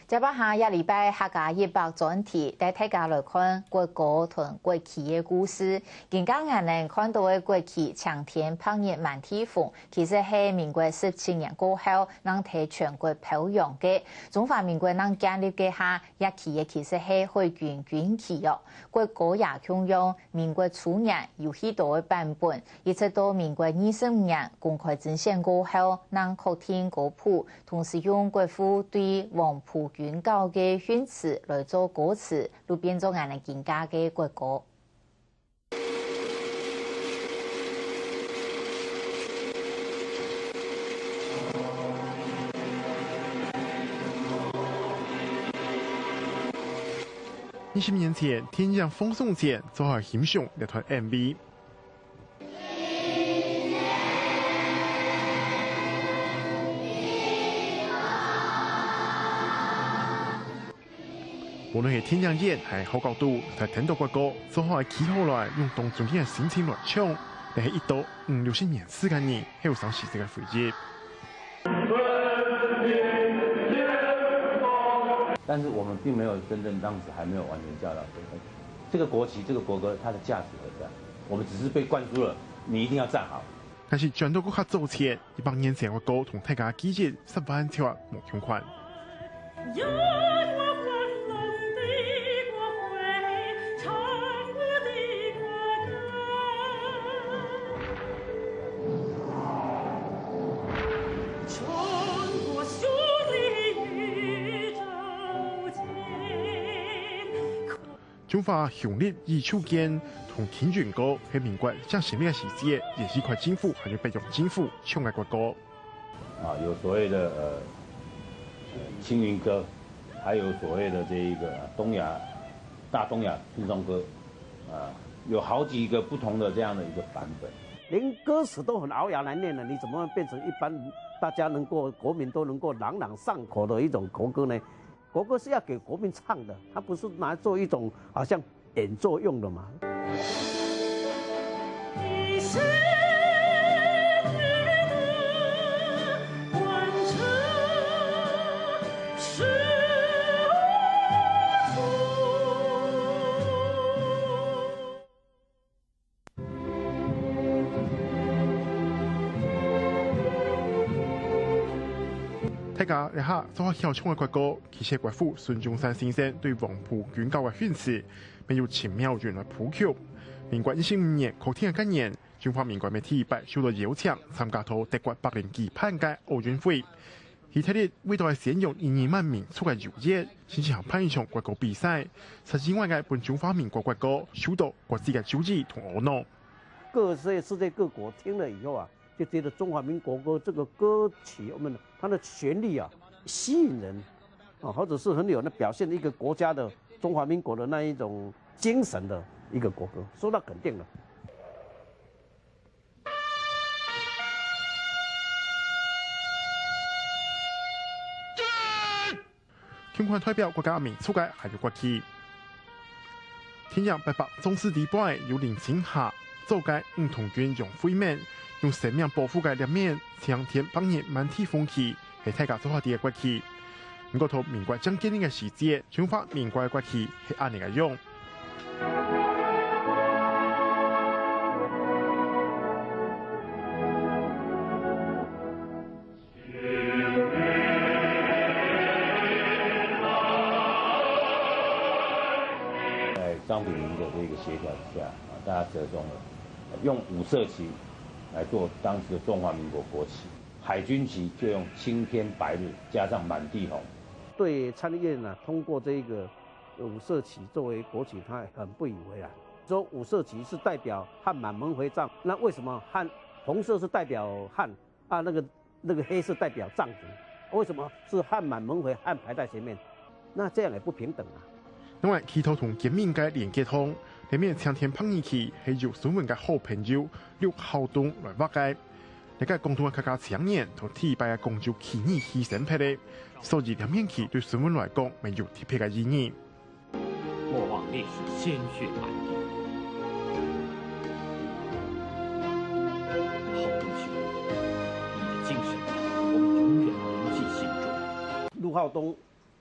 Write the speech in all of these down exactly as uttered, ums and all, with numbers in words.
接下下禮拜客家一百專題，帶大家來看國歌同國旗个故事。今下𠊎等看到个國旗，青天白日滿地紅，其實係民國十七年過後，正在全國飄揚个。中華民國正建立該下，這旗仔其實係海軍軍旗哦。國歌也共樣，民國初年有許多个版本， 一直到民國二十五年公開徵選過後，正確定歌譜，同時用國父對黃埔軍校个訓詞來做歌詞，就變做𠊎等今下个國歌。二十年前，電影《放送前》做好欣賞這段MV。 無論係電影院還係學校肚，在聽到國歌，做好愛企好來，用當尊敬个心情來唱，這係一到五六十年時間人，後生時節个回憶。但是我們並沒有真正當時還沒有完全嫁到這個，這個國旗、這個國歌，它的價值何在？我們只是被灌輸了，你一定要站好。 但是轉到閣較早前，一百年前个歌同大家記憶十萬條無共款。中華雄立與就堅同青雲歌係民國正成立个時節，也係國民政府還有北洋政府唱个國歌。啊，有所謂的呃青雲歌，還有所謂的這一個啊東亞大東亞輕鬆歌，啊，有好幾個不同的這樣的一個版本。連歌詞都很咬牙難念了，你怎麼變成一般大家能夠國民都能夠朗朗上口的一種國歌呢？ 國歌是要給國民唱的，它不是拿來做一種好像演奏用的嘛。大家這下所曉唱个國歌，其實國父孫中山先生對黃埔軍校个訓示，乜有請妙韻來譜曲。民國二十五年確定个該年，中華民國乜第一擺受到邀請，參加到德國柏林舉辦个奧運會。 希特勒為著愛宣揚一二萬民族个優越，甚至還辦一場國歌比賽，實際外个分中華民國國歌受到國際个注意同阿腦。各世界各國聽了以後啊，就覺得中華民國歌這個歌曲，我們它的旋律啊，吸引人啊，或者是很有那表現一個國家的中華民國的那一種精神的一個國歌，受到肯定了。 共款代表國家民族个還有國旗。電影《八百壯士》裡背有林青霞做个五通軍楊惠美，用生命保護个這面青天白日滿地紅旗，係大家做下知个國旗。毋過到民國正建立个時節，中華民國个國旗係恁呢个樣。 在張炳麟的這個協調之下，啊，大家折中了，用五色旗來做當時的中華民國國旗，海軍旗就用青天白日加上滿地紅。對參議院呢，通過這個五色旗作為國旗，他很不以為然，說五色旗是代表漢滿蒙回藏，那為什麼漢，紅色是代表漢啊，那個 那個黑色代表藏族，為什麼是漢滿蒙回漢排在前面？那這樣也不平等啊。另外，旗頭同國民个連結項，這面青天白日旗係由孫文个好朋友陸孝東來畫个。這个廣東个客家青年同第一擺个光州起義犧牲忒了，所以這面旗對孫文來講，乜有特別个意義。 莫忘烈士鮮血汗滴。好英雄，你的精神，我们永远铭记心中。陸孝東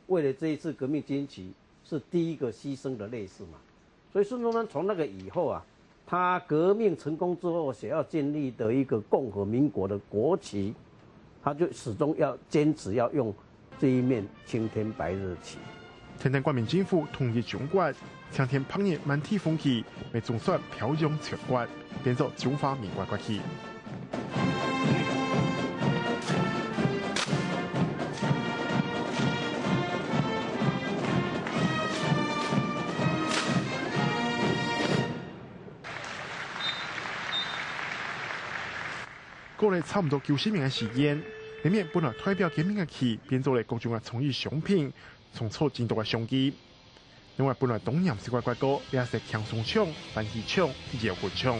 為了這一次革命軍旗是第一個犧牲的烈士嘛，所以孫中山從那個以後啊，他革命成功之後所要建立的一個共和民國的國旗，他就始終要堅持要用這一面青天白日旗。 跈等國民政府統一中國，青天白日滿地紅旗，乜總算飄揚全國，變做中華民國國旗。過了差毋多九十年个時間，這面本來代表革命个旗，變做了各種个創意商品， 創造真多个商機。另外，本來當嚴肅个國歌，這下輕鬆唱、歡喜唱、搖滾唱。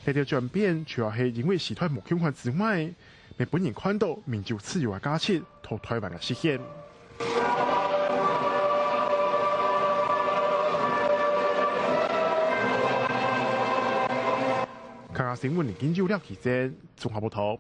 這兜轉變，主要係因為時代無共款之外，乜分人看到民主自由个價值，在臺灣个實現。客家新聞林金友、廖啟珍綜合報導。